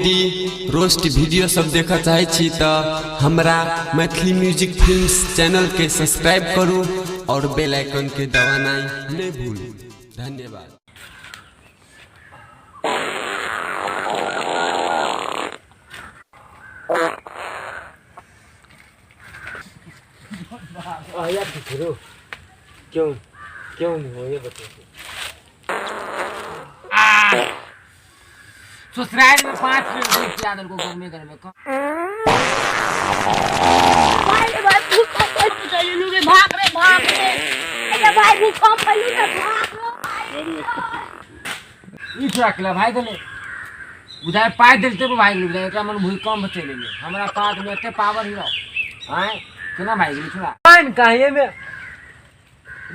Comedy roast video सब देखऽ चाहै छी तऽ हमरा मैथिली म्यूजिक फिल्म्स चैनलके सब्सक्राइब करू आओर बेल आइकनके दबानाइ नहि भूलू। धन्यवाद। आया करो क्यों क्यों नहीं हो ये बताओ। ससुराल में 5 मिनट दूध पिला देलको गर्मी गर्मी को। भाई रे भाई, भूकंप आइल चलि रे, भाग रे भाग रे। अरे भाई, भूकंप आइल रे, भाग रे। ई छोड़ा के भाई गेलै बुझाय पाइ देलते भागि गेलै बुझाय एकरा मन भूकंप चलि एलै। हमरा पास में एते पावर हियो आँय केना भागि गेलै छोड़ा। पानि कहाँ में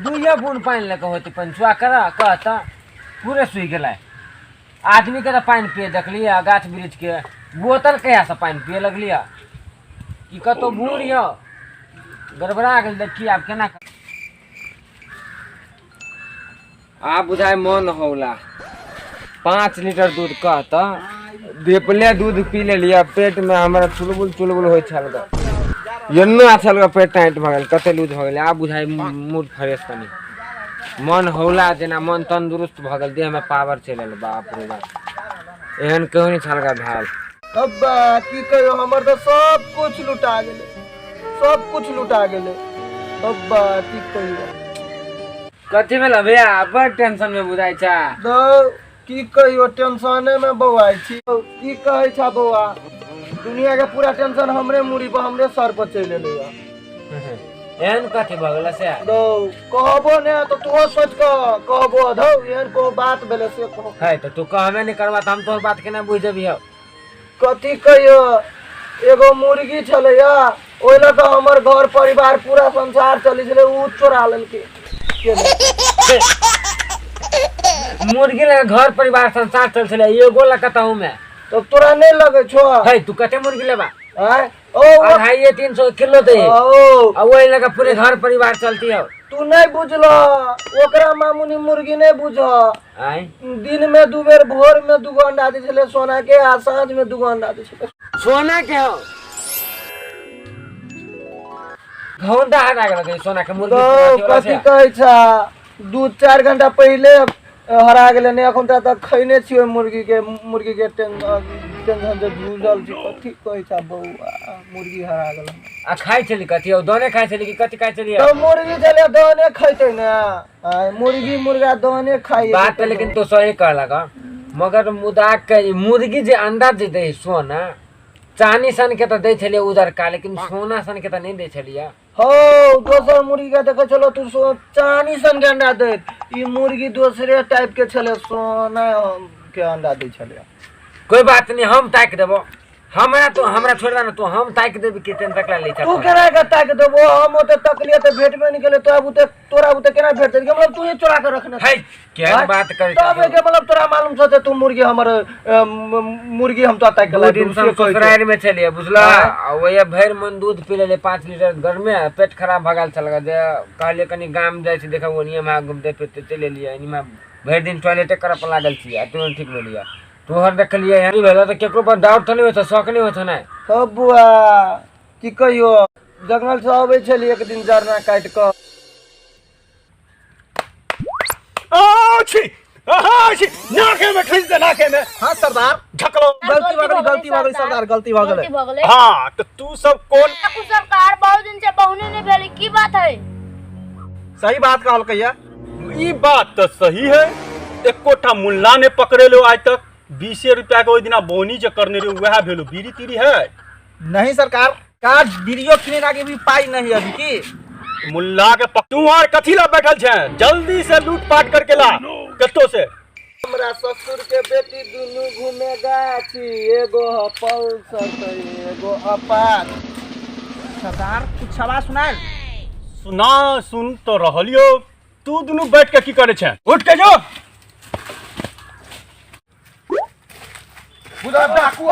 दुइये बूंद पानि लऽ कऽ होतै पानि छुआ कर कहता पूरे सुखि गेलै। आदमी के तऽ पानि पिए देखलियै, गाछ वृक्ष के बोतल कहियासँ पानि पिए लगलियै कि कतहु बूढ़ यऽ गड़बड़ा गेल। देखी आब केना आब बुझाय मन हौला 5 लीटर दूध कहता देपले दूध पी लेलियै, पेट में हमरा चुलबुल चुलबुल होइ छल ग, एना छल ग, पेट टाइट भऽ गेल, कते लूज भऽ गेल। आब बुझाय मूड फ्रेश, कनी मन हौला, जेना मन तंदुरुस्त भऽ गेल, देह में पावर चलि एल। बाप रे बाप, एहन कहियो नहि छल ग भेल। अब्बा की कहियो, हमर तऽ सब कुछ लुटा गेलै, सब कुछ लुटा गेलै। अब्बा की कहियो। कथी भेल भैया, बड़ टेंशन में बुझाइ छै। दौ की कहियो, टेंशने में बौआइ छी। की कहै छा बौआ, दुनिया के पूरा टेंशन हमरे मुड़ी पर हमरे सर पर चलि एलै। एहन कथी भऽ गेल से? दौ कहबो ने तऽ तोहो सोच कऽ कहबो। धौ एहन कोनो बात भेलै से कहो। है तऽ तू कहबे नहि करबा तऽ हम तोहर बात केना बुझि जेबियौ? कथी कहियो, एगो मुर्गी छलैया, ओहि लऽ कऽ हमर घर परिवार पूरा संसार चलै छलै, उ चोरा लेलकै। मुर्गी लगे घर परिवार संसार चल छलै एगो लऽ कतहु में? तब तोरा नहि लगै छौ? है तू कते मुर्गी लेबा? आँय ओ 250-300 किलो दे। ओ आ वही लगा पूरे घर परिवार चलती हो। तू नहीं बुझल, ओकरा मामूली मुर्गी नहीं बुझ। आय दिन में 2 बेर, भोर में 2 गो अंडा दै छलै सोना के, आ साँझ में 2 गो अंडा दै छलै सोना के। हो घौंदा हरा गेल सोना के मुर्गी। तो कथी कहै छा, 2-4 घंटा पहिले हरा गेलै ने, एखन तक खैने छी ओहि मुर्गी के। मुर्गी के टेंशन से जूझल छी। कथी कहै छा बौआ, मुर्गी हरा गेल। आ खाइ छली कथी? दाने खाइ छली कि कथी खाइ छली? तो मुर्गी छलै, दाने खैतै ने। आय, मुर्गी मुर्गा दाने खाइ। बात तऽ लेकिन तो सही कहलक हँ, मगर मुदा के ई मुर्गी जे अंडा जे दै सोना चानी सन के तऽ दै छलियै उजरका, लेकिन सोना सन के तऽ नहि दै छलियै। हौ दोसर मुर्गी के देखै छलो तू चानी सन के अंडा दैत, ई मुर्गी दोसरे टाइप के छलै, सोना के अंडा दै छलै। कोई बात नहीं, हम ताकि देबो। हमरा तो हमरा छोड़ ना तू, हम ताकि देबी के टेंशन ला ले। तू केना के ताकि देबो? हम ओते तकलिए तऽ भेटबे नहि केलै, तो अब ओते तोरा ओते केना भेटतै? मतलब तू ही चोरा के रखने है केहन बात करै? तब एके मतलब तोरा मालूम छौ तू मुर्गी हमर मुर्गी हम तो ताकि के दिन हम ससुराल में छलियै बुझला, आ ओहे भरि मन दूध पी लेलियै 5 लीटर, गर्मे पेट खराब भऽ गेल छल जे कहलियै कनि गाम जाइ छी देखब, ओनिये मे घुमते फिरते चलि एलियै। एनिमे भरि दिन टॉयलेटे करऽ पर लागल छी आ तुरंत ठीक भेलियै। तोहर देखलियै एहन भेल तऽ केकरो पर डाउट तऽ नहि होइ छौ, शक नहि होइ छौ? नहि हौ बुआ, की कहियो, जंगल से अबै छलियै एक दिन जरना काटि कऽ। छी छी नाके में ठुस दे नाके में। हाँ सरदार, ढकलो। गलती भऽ गेलै, गलती भऽ गेलै सरदार, गलती भऽ गेलै। गलती भऽ गेलै। हाँ तो तू सब कौन? काकू सरकार, बहुत दिन से बहुने नहीं भेली, की बात है? सही बात कहलकैया। ई बात तो सही है, एकोटा मुल्ला ने पकड़ेलो आज तक। 20 रुपया के ओहि दिना बोनी जे करने रहे वएह भेलो। बीड़ी तीड़ी है? नहीं सरकार, कार बीड़ियो किने के भी पाई नहीं अभी की। मुल्ला के तू आर कथी ला बैठल छे? जल्दी से लूटपाट करके ला कत्तो से। हमरा ससुर के बेटी दुनू घूमे गाछी, एगो ह पल्सर त एगो अपाच। सरदार कुछ आवाज सुनायल? सुना सुन तो रहलियो, तू दुनू बैठ के की करे छे? उठ के जो। डाकू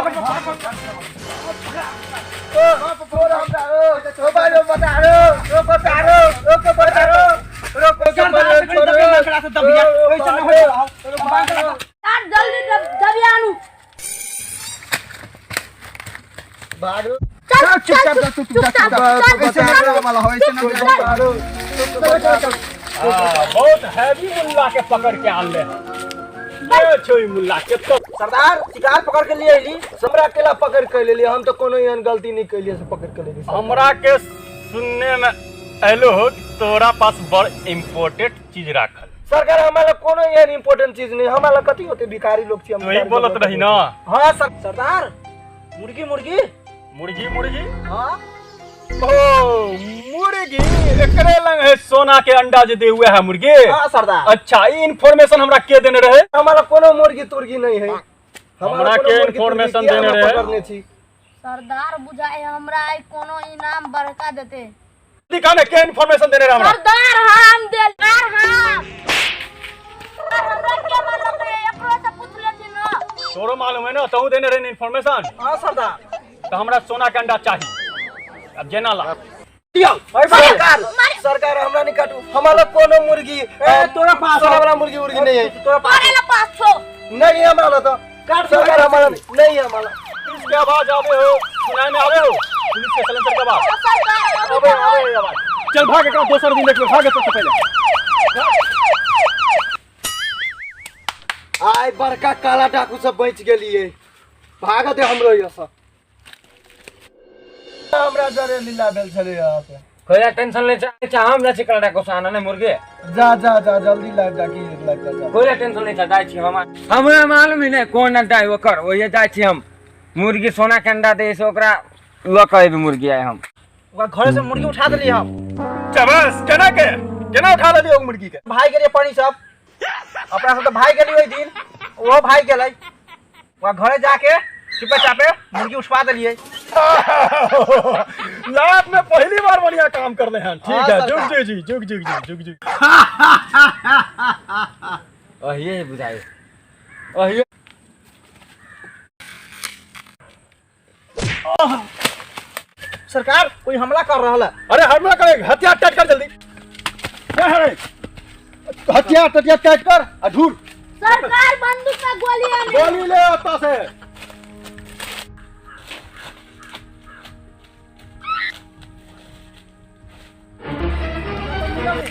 जल्दी दबिया आनू। भाग। चल चुपचाप जा, तू चुपचाप जा। ऐसे ना डरावे वाला हो, ऐसे ना डरावे। हाँ, बहुत हैवी मुल्ला के पकड़ के आनले हैं। ये छो ई मुल्ला के तो सरदार शिकार पकड़ के लिए अइली, हमरा अकेला पकड़ के लेली, हम तो कोनो एहन गलती नहीं कैलिए से पकड़ के लेली। हमरा के सुनने में एलो हो कि तोरा पास बड़ इम्पोर्टेंट चीज राखल। सरकार हमारा कोनो एहन इम्पोर्टेंट चीज नहीं, हमारा कथी होते भिखारी लोग छी हम। तू ही बोलत रही ना। हाँ सर। सरदार मुर्गी मुर्गी मुर्गी मुर्गी हाँ ओ मुर्गी एकरे लंग है सोना के अंडा जे दे हुए है मुर्गी। हाँ सरदार। अच्छा ई इन्फॉर्मेशन हमरा के देने रहे? हमारा कोनो मुर्गी तुर्गी नहीं है। हमरा के कोनो मुर्गी इन्फॉर्मेशन तुर्गी देने हमरा रहे? पकड़ने छी। सरदार बुझाए हमरा आइ कोनो इनाम बड़का देते। दिखा ने के इन्फॉर्मेशन देने रहे हमरा? सरदार हम देल हम हमरा के मालूम है, एकरो से पूछ लेथिन ना। तोरो मालूम है ना, तू देने रहे इन्फॉर्मेशन। हाँ सरदार। तो हमरा सोना के अंडा चाहिए अब जेना ला। सरकार सरकार हमरा नहीं काटू, हमारा कोनो मुर्गी तोरा पास सोना वाला मुर्गी उर्गी नहीं है। तोरा पास मारे ला पास छो नहीं है हमारा तो काट सरकार हमारा नहीं है हमारा। पुलिस के आवाज आवे हो, सुनाई में आवे हो पुलिस के साइलेंसर के आवाज। सरकार अबे अबे आवाज। चल भाग एकरा दोसर दिन देख ले, भाग सबसे पहले। आइ बड़का काला डाकू सब बच गेलिए, भागत है हमरो यहाँ सब। हमरा जरे लीला भेल छलै यहाँ से। कोई टेंशन ले चा हम ना चिकन डाको साना ने मुर्गे। जा जा जा जल्दी लाग जा की लाग जा। कोई टेंशन नहीं जाय छी हम, हमरा मालूम ही नहीं कोन अंडा है ओकर, ओहे जाय छी हम मुर्गी सोना के अंडा दे से ओकरा ल के अइबे मुर्गी आइ हम। ओकरा घरे से मुर्गी उठा देली हम। चबस केना के केना उठा लेली ओ मुर्गी के? भाई गेलिए पानी सब अपना सब तो भाई गेली ओहि दिन, ओहो भाई गेलै। ओकरा घरे जाके चुपे चापे मुर्गी उठवा देलिए। लाभ में पहली बार बढ़िया काम कर रहे हैं। ठीक है जुग जुग जी जुग जुग जी जुग जुग। अहिए बुझाए अहिए। सरकार कोई हमला कर रहा है। अरे हमला करे, हथियार टाइट कर जल्दी। क्या है हथियार टटिया टाइट कर आ ढूंढ। सरकार बंदूक का गोली आने गोली ले आता से।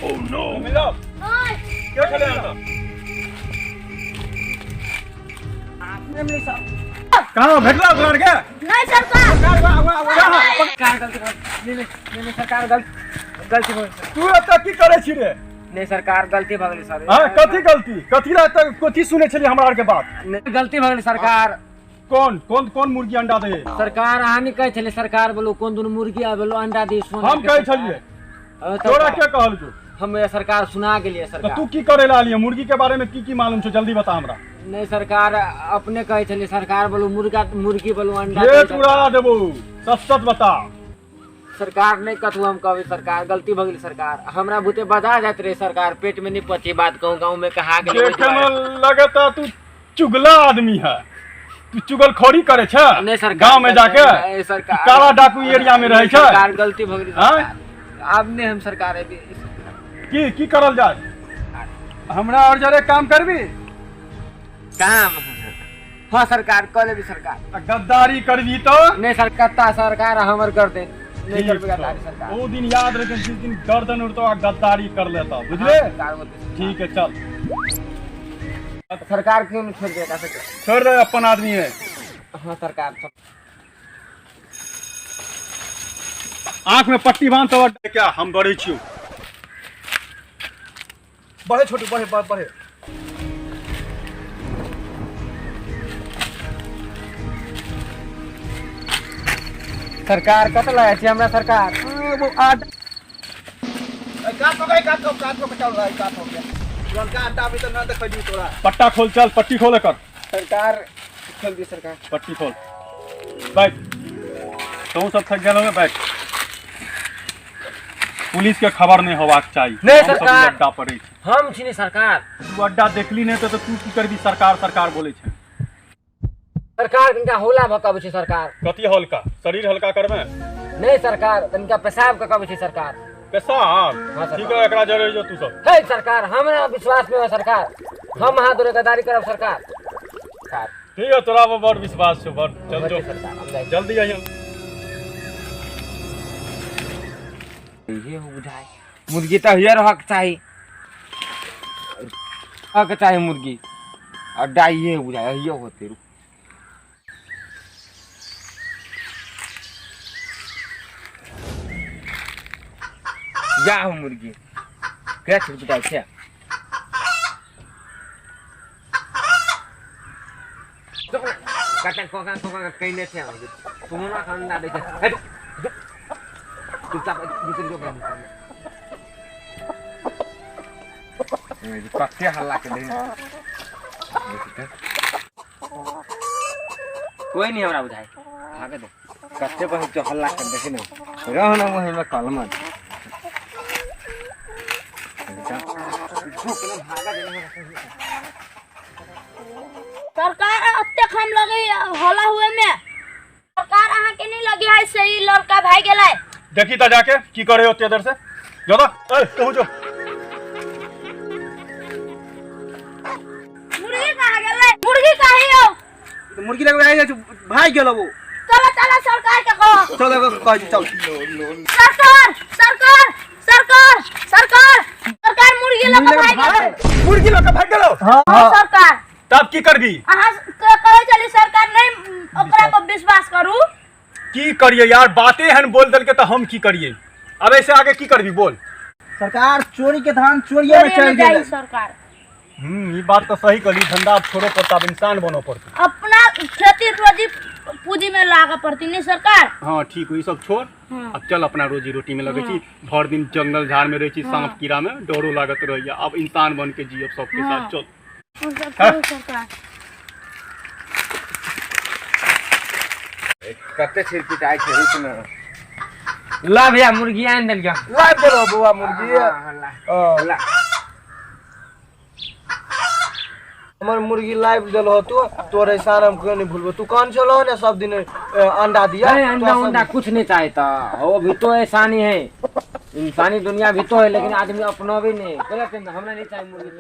Oh no! मिलो। नहीं। क्या खेले आता? कहाँ भेटला तोरा के? नहीं सरकार। सरकार गलती नहीं नहीं सरकार गलती भऽ गेल। तू एतऽ की करै छी रे? नहीं सरकार गलती भऽ गेलै सर। हाँ कथी गलती? कथी ला एतऽ कथी सुनै छलियै हमरा आर के बात? नहीं गलती भऽ गेलै सरकार। कौन कौन कौन मुर्गी अंडा दे? सरकार अहाँ नहीं कहै छलियै सरकार बोलो कोन दुनू मुर्गी आ बोलो अंडा दे सोना। हम कहै छलियै। तोरा के कहलकौ? हम सरकार सुना गेलियै सरकार। तू की करे ला आलियै? मुर्गी के बारे में की की मालूम छौ जल्दी बता हमरा। नहीं सरकार अपने कहै छलियै सरकार बोलो मुर्गा मुर्गी बोलो अंडा पेट उड़ा देबो सच सच बता। सरकार नहीं कथू हम कहबै सरकार गलती भऽ गेल सरकार। हमरा भूते बजा जाइत रहे सरकार, पेट में नहीं पची बात कहूँ गाँव में कहा गेलै। देखे में लगता तू चुगला आदमी है, तू चुगलखोरी करे छे नहीं सरकार गाँव में जाके सरकार काला डाकू एरिया में रहे छे। सरकार गलती भऽ गेल आब नहीं हम सरकार अभी की की करल जाए हमरा और जरे काम करबी? काम हाँ सरकार कऽ लेबी सरकार। गद्दारी करबी तो? नहीं सरकार सरकार हमर कर दे नहीं करबी गद्दारी सरकार। ओ दिन याद रखे जिस दिन गर्दन उड़तो आ गद्दारी कर लेता, बुझले? ठीक है चल। सरकार क्यों नहीं छोड़ देगा? छोड़ दे अपन आदमी है। हाँ सरकार। आँख में पट्टी बांध तो क्या हम बड़े छियो। बढ़े छोटू बढ़े बढ़े। सरकार कत लगे छी हमरा सरकार? काट हो गए काट हो काट हो चल रहा है काट हो गया। पुरनका अंडा अभी तो ना देखै तोरा। पट्टा खोल चल पट्टी खोल कर। सरकार खोल दी सरकार पट्टी खोल। बैठ तू सब थक गेल होबे बैठ। पुलिस के खबर नहीं होबाक चाहिए। नहीं सरकार अड्डा पर रही हम छी नहीं सरकार। तू अड्डा देखली नहीं तो तू की करबी? सरकार सरकार बोले छे। सरकार कनिका होला भकाबै छै सरकार। कथी हल्का? शरीर हल्का करबे? नहीं सरकार कनिका पेशाब ककाबै छै सरकार। पेशाब? ठीक है एकरा जरे जो तू सब। हे सरकार हमरा विश्वास में है सरकार, हम अहाँ तोरे गद्दारी करब सरकार। ठीक है तोरा पर बड़ विश्वास छौ बड़। चल जो जल्दी आइयो। इहे हो बुझाय मुर्गी तऽ हिये रहक चाही, रहक चाही मुर्गी। अड्डा इहे बुझाय इहे होते। रुक जा हो मुर्गी क्या छिड़पिटाइ छै। कते कोका कोका कइने छै, तुमना अंडा दै छै। हट, चुपचाप भीतर जो। कते हल्ला के दे, कोई नहीं हमरा बुझाय। भागे दे, कते बहुत जो हल्ला कर। देखे ना रह ना वही में कलमा सरकार अतेक हम लगे हल्ला हुए में सरकार अहाँ के नहीं लगे है से ई लड़का भाग गेलै। देखी त जाके की करे ओते देर से। जो तो ए कहू जो। मुर्गी कहाँ गेलै? मुर्गी कहाँ यौ? तऽ मुर्गी लगे आइ जाइ छै, भागि गेल ओ। चलो चलो, सरकार के कहो। चल कहै छी, चल। सरकार सरकार सरकार सरकार सरकार, मुर्गी लऽ के भागि गेलै। मुर्गी लऽ के भागि गेलो? हाँ। हाँ सरकार। तब की करबी? अहाँ के कहै छली सरकार नहीं ओकरा पर विश्वास करू। की करिए यार, बाते एहन बोल देलके तऽ हम की करिए? अब ऐसे आगे की करबी बोल। सरकार, चोरी के धान चोरिये में चोरी चलि में जाइ गेलै। सरकार। ई बात तऽ सही कहली, धंधा अब छोड़ो पड़ता, अब इंसान बनो पड़ता। अपना खेती रोजी पूंजी में लागऽ पड़ती नहीं सरकार? हाँ ठीक, ई सब छोड़। हाँ। अब चल अपना रोजी रोटी में लगे छी। भर दिन जंगल झाड़ में रहे छी, सांप कीड़ा में डरो लागत रहैया। अब इंसान बन के जियब सबके हाँ। साथ चल। सरकार सरकार। कते छिड़पिटाइ छै, रुक न। ला भैया, मुर्गी आनि देलियौ। लाइव देलहो बौआ मुर्गी? हाँ, ला। हाँ। ला। हमर मुर्गी लाइव देलहो तू, तोर एहसान हम कहियो नहीं भूलबो। तू कौन छलो ने सब दिन अंडा दिया। अरे अंडा तोरा सब उंडा कुछ नहीं चाहता वो भी तो ऐसा नहीं है। इंसानी दुनिया भी तो है, लेकिन आदमी अपना भी नहीं गलत है। हमरा नहीं चाहिए मुर्गी।